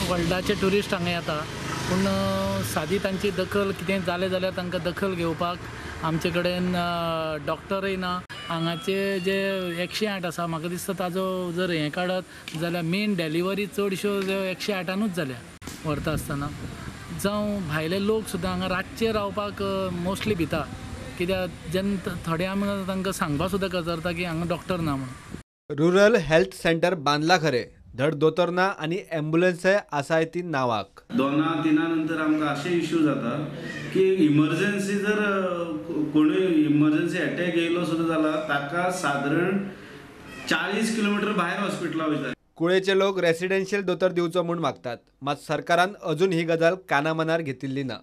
वर्ल्डाचे tourist हांगा येता, पूण सादी तांची दखल कितें जालें जाल्यार तांकां दखल घेवपाक आमचे कडेन डॉक्टरय ना. हांगाचे जे 108 आसा, म्हाका दिसता ताजो जर हें काडत जाल्यार मेन डॅलिवरी चडश्यो 108 जाल्या व्हरता आसतना. जावं भायले लोक सुद्दां हांगा रातचे रावपाक मोस्टली भिता, कित्याक जेन्ना थोडे आमकां तांकां सांगपाक सुद्दां कचरता की हांगा डॉक्टर ना म्हणून. रुरल हेल्थ सेंटर बांदला खरे, धड दोतोर ना आनी एम्बुलन्सय आसाय ती नावाक. 2-3 नंतर आमकां अशें इश्यू जाता की इमर्जन्सी जर कोणूय इमर्जन्सी अटॅक येयलो सुद्दां जाल्यार ताका सादारण 40 किलोमिटर भायर हॉस्पिटला वयता. कुळेचे लोक रेसिडेन्शियल दोतोर दिवचो म्हूण मागतात, मात सरकारान अजून ही गजाल कानामनार घेतिल्ली ना.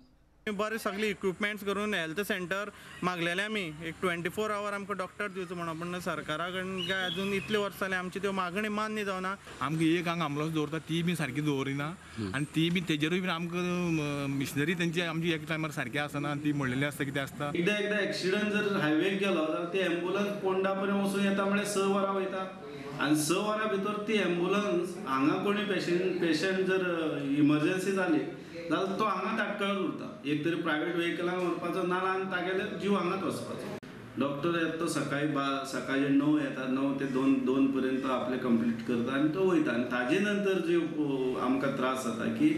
बरे सगळे इक्विपमेंट्स करून हेल्थ सेंटर मागलेले आमी, एक 24 our आमकां डॉक्टर दिवचो म्हणून, पूण सरकारा कडल्यान काय अजून इतले वर्सां जाले आमची त्यो मागणी मान्य जावना. आमकां एक हांगा आंबुलन्स दवरता ती बी सारकी दवरिना आनी ती बी तेजेरूय बी आमकां मिशनरी तेंची आमची एक टायमार सारकी आसना, ती म्हणलेली आसता कितें आसता. एकदां एकदां एक्सिडंट जर हायवेक गेलो जाल्यार ती एम्बुलन्स पोंडा पर्यंत वचून येता म्हळ्यार 6 वरां वयता आनी 6 वरां भितर ती एम्बुलन्स हांगा कोणी पेशंट जर इमर्जन्सी जाली जाल्यार तो हांगाच आटकळत उरता. एक तरी प्रायवेट व्हेकलान व्हरपाचो ना आनी तागेले जीव हांगाच वचपाचो. डॉक्टर येता तो सकाळी 9 येता, 9 ते 2 पर्यंत आपले कंप्लीट करता आनी तो वयता. आनी ताजे नंतर जे आमकां त्रास जाता की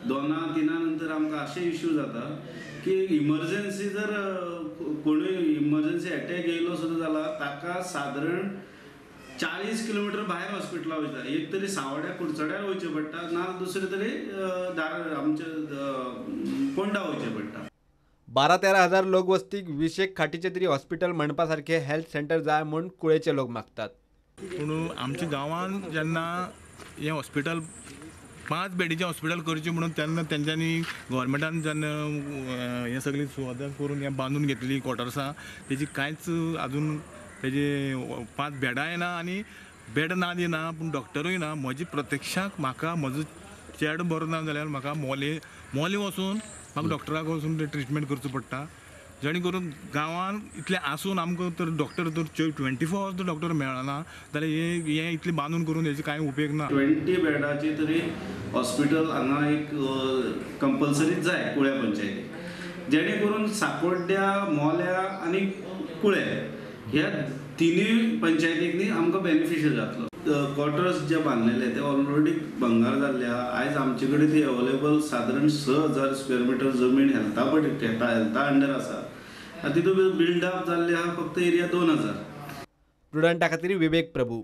2-3 नंतर आमकां अशें इश्यू जाता की इमर्जन्सी जर कोणूय इमर्जन्सी अटॅक येयलो सुद्दां जाल्यार ताका सादारण 40 किलोमिटर भायर हॉस्पिटला वयता. एक तरी सावड्या कुडचड्यार वयचें पडटा, ना दुसरें तरी आमचे पोंडा वयचें पडटा. 12-13 हजार लोकवस्तीक 20 खाटीचे तरी हॉस्पिटल म्हणपा सारखे हेल्थ सेंटर जाय म्हूण कुळेचे लोक मागतात. पूण आमच्या गांवांत जेन्ना हें हॉस्पिटल 5 बेडीचें हॉस्पिटल करचें म्हणून तेन्ना तेंच्यांनी गव्हर्मेंटान जेन्ना हें सगळी सुवाता करून हें बांदून घेतली क्वॉर्टर्सां, तेजी कांयच अजून तेजे 5 बेडांय ना आनी बेड ना दिना, पूण डॉक्टरूय ना. म्हजी प्रत्यक्षाक म्हाका म्हजो चेडो बरो ना जाल्यार म्हाका मोले वचून म्हाका डॉक्टराक वचून ट्रिटमेंट करचो पडटा. जेणे करून गांवांत इतलें आसून आमकां तर डॉक्टर तर 24 आवर्स तर डॉक्टर मेळना जाल्यार हें इतलें बांदून करून हेजो कांय उपयोग ना. 20 बेडाचे तरी हॉस्पिटल हांगा एक कंपल्सरी जाय कुळ्या पंचायतीक, जेणे करून साकोड्ड्या, मोल्या आनी कुळे ह्या तिनूय पंचायतींनी आमकां बेनिफिशियल जातलो. क्वॉर्टर्स जे बांदलेले ते ऑलरेडी भंगार जाल्ले आहा. आयज आमचे कडेन ती अवेलेबल सादारण 6000 स्क्वेअर मिटर जमीन हेल्था पडटा, हेल्था अंडर आसा आनी तितून बिल्डअप जाल्ले आहा फक्त एरिया 2000. प्रुडंटा खातीर विवेक प्रभू.